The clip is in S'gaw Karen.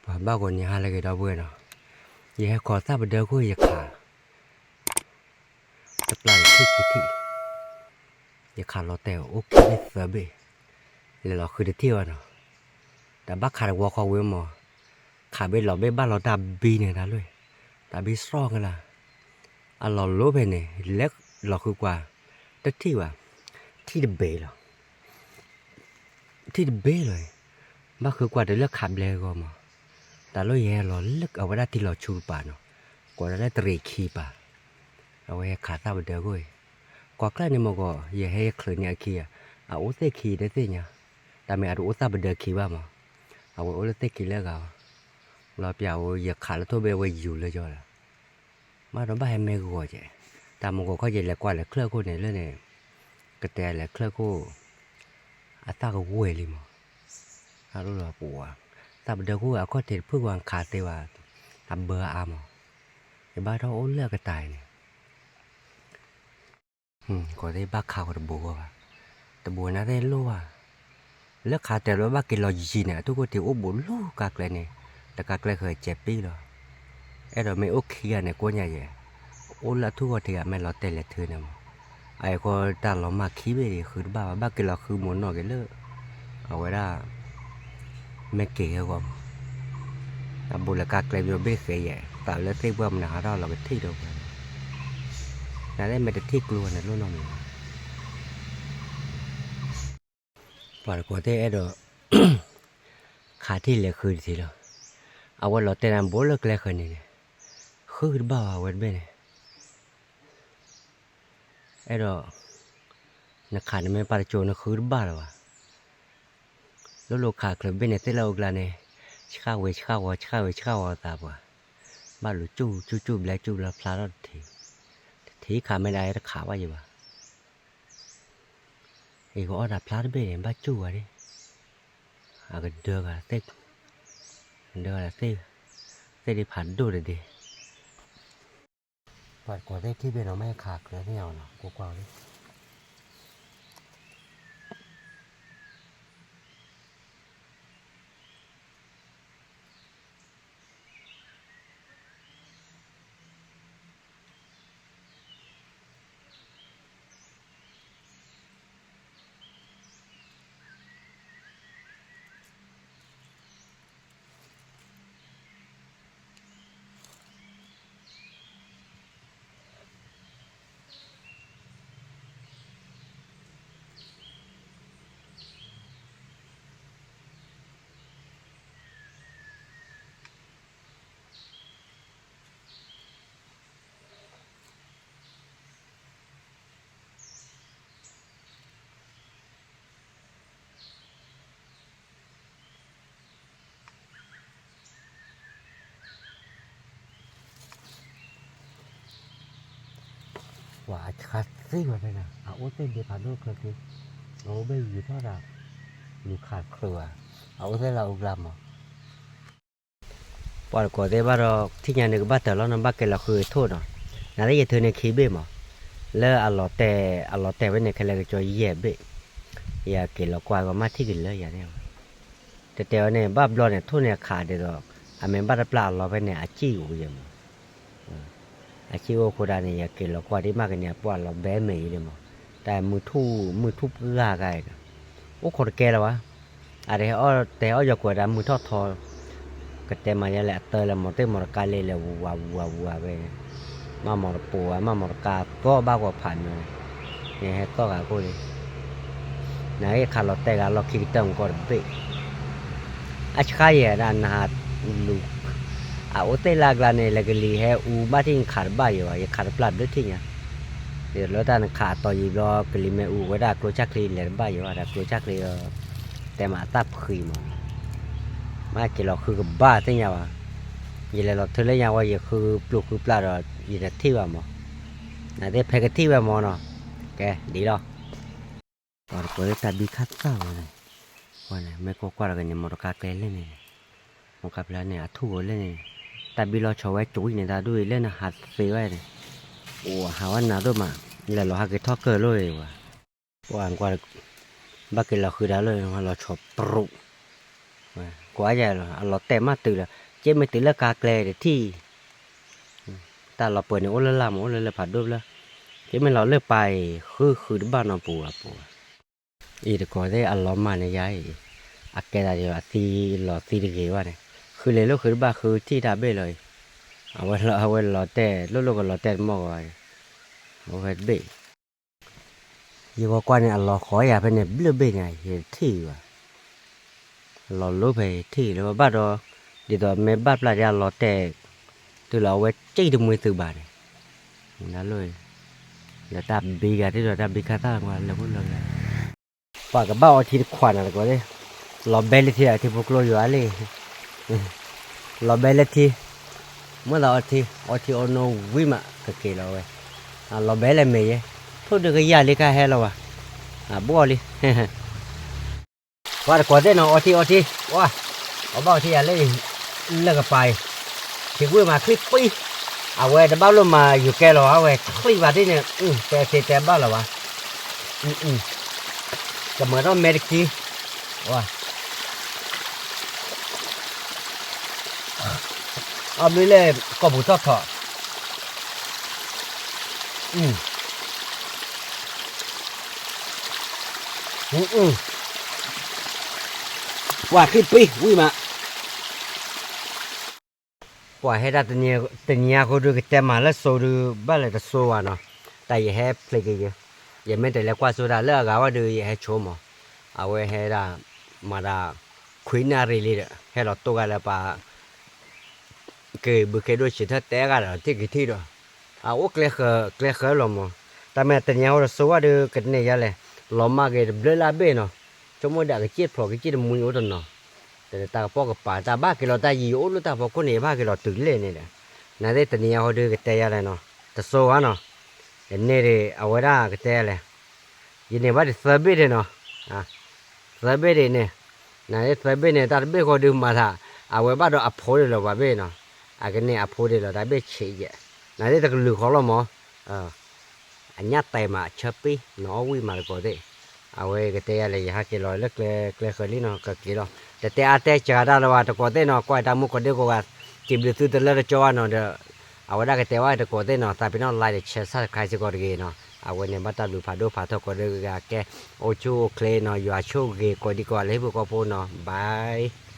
ပှၤဘၣ်ဂီၤနံၤဟါလၢအဂ့ၤ ဒီပုၢ်ဝဲၢ်နီၤ, ယဟဲခိးသၣ်ပဒၢခိၣ် ယခး တပျၢ်တထံၣ်ခံထံၣ်, ယခးလီၤတဲာ်အိၣ်ခံဘ့ၣ်သၢဘ့ၣ်, လဲၤလီၤဃုတထံၣ်ဘၣ်နီၤ, တၢ်ဘၣ်ခးတဝီဃီဝံၤမး, ခးဘ့ၣ်လီၤဘ့ၣ်ဘၣ်လီၤတၢ်ဘံန့ၣ်တၢ်လွဲၢ်, တၢ်ဘံစှီၣ်ကလာ်, အလီၤလိဖဲန့ၣ် လဲၤလီၤဃုကွၢ်, တထံၣ်ဘၣ်, ထံၣ်တဘ့ၣ်လီၤ ထံၣ်တဘ့ၣ်လီၤ, ဘၣ်ဃုကွၢ်တလၢခးဘျဲကီမး, တၢ်လၢယဟဲလီၤလၢအဝဲဒၣ်ထံလီၤဆူတပၤနီၤ, ကိးဒၣ်လၢတရံးခံပၤ, အဝဲဟဲခးသၣ်ပဒၢခိၣ်အံၤ, ကွၢ်ကျၢၢ်န့ၣ်မ့ၢ်ဂီၤ ယဟဲယချုးန့ၢ်အခံ, အအိၣ်သ့ၣ်ခံယတသ့ၣ်ညါ, တၢ်မ့ၢ်အတအိၣ်သၣ်ပဒၢခံဘၣ်မး, အဝဲအိၣ်လၢသ့ၣ်ခံလၢအဂၤ, လီၤပျၢ်ဝဲယခးလၢထိၣ်ဘ့ၣ်အဝဲယူၤလၢယီၤဒီး ဘၣ်ဒီးဘၣ်ဟဲမ့ၢ်ဂီၤကဲ, တၢ်မ့ၢ်ဂီၤခီယလဲၤကွၢ်လဲၤချၢၣ်ခိၣ်န့ၣ်လၢန့ၣ်, ကတဲလဲၤချၢၣ်ခိၣ်, အသၣ်ကဝဲၢ်လံမး, အဒိၣ်လီၤပှၤ, သၣ်ပဒၢခိၣ်အခီၣ်ထံးတဖုၣ်ဂီၤခးသ့ဘၣ်, အဘၢအါမး, ယဘၣ်ထီၣ်အိၣ်လၢအကတၢၢ်အံၤန့ၣ် ကိးသ့ၣ်ဘၣ်ခးဃီတဘိဂီၢ်ဘၣ်, တဘိနၤသ့ၣ်လိၣ်ဘၣ်, လၢခးတဲာ်လၢဘၣ်က့ၤလီၤယံၤန့ၣ် အထူၣ်ခိၣ်ထံးအိၣ်ဘူးလူၤကါကျဲန့ၣ်, တကါကျဲဃၢၤစဲးပံလီၤ, အဲၣ်ဒိးမ့ၢ်အိၣ်ခံဂၤန့ၣ်ကိးညါယဲၢ်, အိၣ်လၢအထူၣ်ဂီၤထံးဂၤမ့ၢ်လီၤတဲာ်လဲၤထုးန့ၣ်မး, အအံၤဃီတၢ်လီၤမၢ်ခံဘ့ၣ်ဒံးဃုတဘၣ်ဘၣ် ဘၣ်က့ၤလီၤဃုမိၢ်နီၢ်က့ၤလၢ အဝဲဒၣ် မ့ၢ်က့ၤဟဲဂီၢ်မး, အဘူးလၢကါကျဲပယီၤဘ့ၣ်ဃဲယဲၢ် သးလၢသ့ၣ်ပှၢ်မနုၤဟးထီၣ်လီၤကထံၣ်ဒီးပှၤ, နသ့ၣ်မ့ၢ်တထံၣ်ကျိဝဲန့ၣ်လိၣ်နီတမံၤဘၣ်, ပှၤတကိးသ့ၣ်အဲၣ်ဒိး ခးထံၣ်လဲၤဃုတထံၣ်လီၤ, အဝဲလီၤတဲာ်နၤဘူးလၢကျဲဃၢၤန့ၣ်န့ၣ်, ဃုတဘၣ်ဘၣ်အဝဲတဘ့ၣ်န့ၣ် အဲၣ်ဒိး နခးနမ့ၢ်ပာ်တကၠိၤနဃုတဘၣ်လၢၤဘၣ်, လိၣ်လိၣ်ခးချုးဘ့ၣ်န့ၣ်သ့ၣ်လၢအအိၣ်ကျါန့ၣ်, ဆှၣ်ဝဲဆှၣ်ဝီ ဆှၣ်ဝဲဆှၣ်ဝီသးပှၤ, ဘၣ်လူၤကၠူၣ်ကၠူၣ်ကၠူၣ်ဘျဲကၠူၣ်ဘျဲဖျါထီၣ်တထံး, တထံးခးမ့ၢ်ဒၣ်တခးဘၣ်ယံၤဘၣ်, အံၤကအီၣ်တၢ်ဖျါတဘ့ၣ်န့ၣ် ဘၣ်ကၠူၣ်ဝဲဒၣ်, အကဒၢဂၤသ့ၣ်, ဒၢဂၤသ့ၣ်, သ့ၣ်ဒံးဖးဒိၣ်တဒ့ ပှၤတကိးသ့ၣ်ထံၣ်ဘ့ၣ်နီၤ မ့ၢ်ခးချုးသ့ၣ်ညါအီၤနီၤ ကွၢ်ကွၢ်ဝဲလံ ပှၤအဆှါသ့ဝဲဖဲန့ၣ် အအိၣ်သ့ၣ်ဒ့ဖးဒိၣ်ချၢက့ၤ, အအိၣ်ဘ့ၣ်ဂ့ၤထီၣ်ဒၣ်, လူၤခးချုးဧါ, အအိၣ်သ့ၣ်လၢအအိၣ်ကျါမး ပှၤတကိးသ့ၣ်ဘၣ်ဒီး ထံၣ်ညါန့ၣ်ကဘၣ်တၢၢ်လီၤနီၤ ဘၣ်ကဲလီၤဃုထိၣ်နီၤ, နသ့ၣ်ယထုးန့ၢ်ခံဘ့ၣ်မး, လၢအလီၤတဲာ်, အလီၤတဲာ်ဝဲန့ၣ် ခဲလၢာ်ကကၠီယဲၢ်ဘ့ၣ်, ယက့ၤလီၤကွၢ်ကီမ့ၢ်ထံၣ်က့ၤလၢယၤန့ၣ်, တဲတဲဝဲန့ၣ် ဘၣ်ဘျီန့ၣ် ထိၣ်န့ၣ်အခးဒ်သိး, အမ့ၢ်ဘၣ်တပျၢ်အလီၤဖဲန့ၣ် အစံၣ်အိၣ်ယဲၢ်မး အစံၣ်အိၣ်အဃိဒၣ်န့ၣ် ယက့ၤလီၤကွၢ်ဒ်မးကန့ၣ် အပှၢ်လီၤဘဲမဲာ်အံၤဒ်မး, တၢ်မုၢ်ထူၣ်, မုၢ်ထူၣ်ပှၢ်ဂၤအံၤ, အိၣ်ခိးတကဲလၢၤဘၣ်, အတဟဲအီၣ်တဲအီၣ်ယီၤကွဲးဒၣ်မုၢ်ထီၣ်ထီ, ကတဲမၤယဲလဲၣ် အတၢ်လဲၤမီၤတ့ၢ်မီၤတကါလဲၤလဲၤဝူၤဝါဝူၤဝါဝူၤဝါဝဲ, မ့ၢ်မီၤတပိၤဝဲ မ့ၢ်မီၤတကါသီၣ်ဘၣ်ဂီၤဖးမီၤ, ယဟဲသီၣ်ဂၤခိၣ်လံ နဟဲခးလီၤတဲာ်ဂၤလီၢ်ခံကတၢၢ်မူကီၢ်တဘ့ၣ်, အဆှါယဲၢ်ဒၣ်နဟးလူၤ, အအိၣ်သ့ၣ်လၢအကျါန့ၣ် လဲၤကလံၤဟဲအူဘၣ်ထံၣ်နခးတဘၣ်ယဲၢ်ဘၣ် ယခးတပျၢ်ဘျုးထံၣ်ညါ, ဒ်လၢတၢ်နခးအတီၤယံၤဘျီ ကလံၤမ့ၢ်အူဝဲဒၣ်ကျိဆၣ်ချံလဲၤတဘၣ်ယဲၢ်ဘၣ် တၢ်ကျိဆၣ်ချံ, တဲမၤအသၣ်ဖှံမး, မ့ၢ်က့ၤလီၤဃုကဘၣ်သ့ၣ်ညါဘၣ်, ယလဲၤလီၤထုးလၢညါဝဲ ယဃုပျိၢ်ဃုပျၢ်ဒီး ယတထံၣ်ဘၣ်မး, နသ့ၣ်ဖဲကထံၣ်ဝဲမးနီၤ, ကဲဒ်လီၤ ပှၤတကိးလၢတၢ်ဘံခၣ်သၣ်ဝဲန့ၣ်, ဝဲန့ၣ် မ့ၢ်ကွၢ်ကွၢ်ဒီးကန့ၣ် မီၤတကါကျဲလဲၣ်န့ၣ်, မီၤတကါဖျၢၣ်န့ၣ် အထူၣ်ဝဲလဲၣ်န့ၣ်, တၢ်ဘံလီၤဆီဝဲကၠိအံၤန့ၣ် တၢ်ဒူၣ်အံၤလၢနဟးသ့ဝဲန့ၣ်, အိၣ်ဟးဝဲနၤဒိၣ်မး, လဲၤလီၤဟးက့ၤထီၣ်ကၢၢ်လိၣ်အံၤဝဲ, ပှၤကွၢ်, ဘၣ်က့ၤလီၤဃုဒၣ်လၢ လီၤဆီပြူး, ဝဲ ကွၢ်ယၤလီၤ အလီၤတဲာ်မးတုၤလီၤ, က့မ့ၢ်တုၤလၢကါကျဲတထံၣ်, တၢ်လီၤပှဲၤန့ၣ်အိၣ်လၢလာ်မး အိၣ်လၢလၢဖးဒိၣ်ဖျၢၣ်, က့မ့ၢ်လီၤလၢပၢ်အံၤ ဃုဃုတဘၣ်နီတပူၤဘၣ်ပူၤဘၣ်, အံၤတကိးသ့ၣ်အလီၤမၢ်န့ၣ်ယါအံၤ, အကဲသးဒီးအသံလီၤသံတဂ့ၤဘၣ်န့ၣ်, ဃုလဲၤလိာ်ဃုတဘၣ်ဃုထံၣ်တၢ်ဘ့ၣ်လီၤအံၤ, အဝဲလီၤတဲာ်လိၣ်လိၣ်ကလီၤတဲာ်တမီၢ်ကီးဘၣ်, အဝဲတဘ့ၣ် ယဂီၢ်ကွၢ်န့ၣ် အလီၤဃီယၤဖဲန့ၣ် ဘျၢၣ်ဘ့ၣ်န့ၣ် ယတထံၣ်ဘၣ်, လီၤလိဖဲထံၣ်လၢဘၣ်ဒီး, ဒ်သိးမ့ၢ်ဘၣ်ပျၢ်ဒ်အလီၤတဲာ်, တုၤလီၤအဝဲကၠံၣ်တမှံသုးဘၣ်န့ၣ်, လၢ, လၢတၢ်ဘံဂၤတ့ၢ်ဒီးတၢ်ဘံခါသၣ်ကွၢ်လၢဖိလၢ်လၢ်, ပှၤကဘၣ်အီထံတခွးနၤတကိးသ့ၣ်, လီၤဘဲလၢထံဒီးထံဖိကျိယွၤလံ လီၤဘဲလၢထံ, မ့ၢ်သးအီထံ, အီထံအီနိဝံၤမးကက့ၤလီၤဝဲ, လီၤဘဲလၢမဲာ်ယဲ, ထိၣ်ဒုကယၢ်လံခါဟဲလီၤဘၣ်, ဘှီၣ်လံ, ပှၤတကိးသ့ၣ်နီၤ အီထံအီထံ, ဝါ, အီဘၣ်အီထံယၤလၢ, လၢကပၤအံၤ, ထံကွံာ်မးချံပံ, အဝဲတဘၣ်လိၣ်မၤယိၤကဲလီၤ အဝဲချံဘၣ်ဒ်န့ၣ်, တဲသ့တဲဘၣ်လီၤဘၣ်, ကမၤထီၣ်မဲတကံ, ဝါ အီဘျုးလၢ ကီၢ်ပူၤထီၣ်ထီၣ်, ပှၤချံပံဝံၤမး, ပှၤဟဲဒၣ်တနံၤအဃိဒုး ကတဲမၤလၢစိဒုး ဘၣ်လဲၤတစိဝဲနီၤ, တၢ်ယဟဲဖျ့က့ၤယဲ, ယမ့ၢ်တလဲၤကွၢ်စိတၢ်လၢအဂၤဝဲဒုး ယဟဲဆိကမိၣ်, အဝဲဟဲဒၣ်, မၤဒၣ်, ခွံနၣ်ရံၣ်လံဒီး ဟဲလီၤတိၢ်ဂၤလၢပှၤ က့ၤဘုခ့ဒိၣ်ဆံးထၢၣ်တဲဂၤဒီး ထံၣ်က့ၤထံၣ်ဒီး, အအိၣ်ကျဲဃၢၤကျဲဃၢၤလီၤမး, တၢ်မ့ၢ်တနံၤအဃိဒီးစိဝဲဒုး ကနဲၣ်ယါလဲၣ်, လီၤမၢ်က့ၤတဘျၢလၢအဘ့ၣ်နီၤ, ဆိကမိၣ်ဒၣ်ကစ့ၢ်ဖျိးကစ့ၢ်တမှံအိၣ်တနီၤ, တၢ်ကပီၢ်ကပၤ တၢ်ဘၣ်က့ၤလီၤတၢ်ယံာ်ယအိၣ်လၢတၢ်ဖီခိၣ်န့ၣ် ယဘၣ်က့ၤလီၤတုၤလဲၣ်န့ၣ်ဒီး, နသ့ၣ်တနံၤအဃိဒုးကတဲယါလဲၣ်နီၤ, တစိဝဲနီၤ, ယန့ၢ်ဒံးအဝဲဒၣ်ကတဲယါလဲၣ် ယန့ၢ်ဘၣ်ဒံးသၢဘ့ၣ်ဒံးနီၤ, သၢဘ့ၣ်ဒံးန့ၣ်, နသၢဘ့ၣ်န့ၣ် တၢ်တဘ့ၣ်ဃီဒုးမၤသး, အဝဲဘၣ်ဒီးအဖိဒံးလီၤပှၤဘ့ၣ်နီၤ, အကန့ၢ်အဖိဒံးလီၤ တၢ်ဘ့ၣ်ဆံးယဲၢ်, နသ့ၣ်တကလုာ်ဃီလီၤမး, အညၣ်တဲာ်မးဆၢပံနီၤ အီၣ်ဝံၣ်မးတကိးသ့ၣ်, အဝဲကတဲယါလဲၣ် ယဟးက့ၤလီၤလၢကျဲဃၢၤလံနီၤ ကက့ၤလီၤ, တတဲအါတဲစှၤတၢ်လၢၤဘၣ်တကိးသ့ၣ်နီၤ ကွၢ်တၢ်မူကိးဒ့ကိးဂၤ, စံးဘျုးသုတလၢတကၠီဘၣ်နီၤဒီး, အဝဲဒၣ်ကတဲဝဲတကိးသ့ၣ်နီၤ သးပ့ၤနီၣ် like share subscribe စ့ၢ်ကီးတဂ့ၤနီၤ, အဝဲန့ၣ်ဘၣ်တၢ်ဘျုးဖးဒိၣ်ဖးထီကိးဒ့ဂၤကဲ, အိၣ်ဆူၣ်အိၣ်ချ့နီၤ ယွၤဆိၣ်ဂ့ၤကိးဒံကိးဂၤလၢဟံၣ်ဖိဃီဖိနီၤ bye.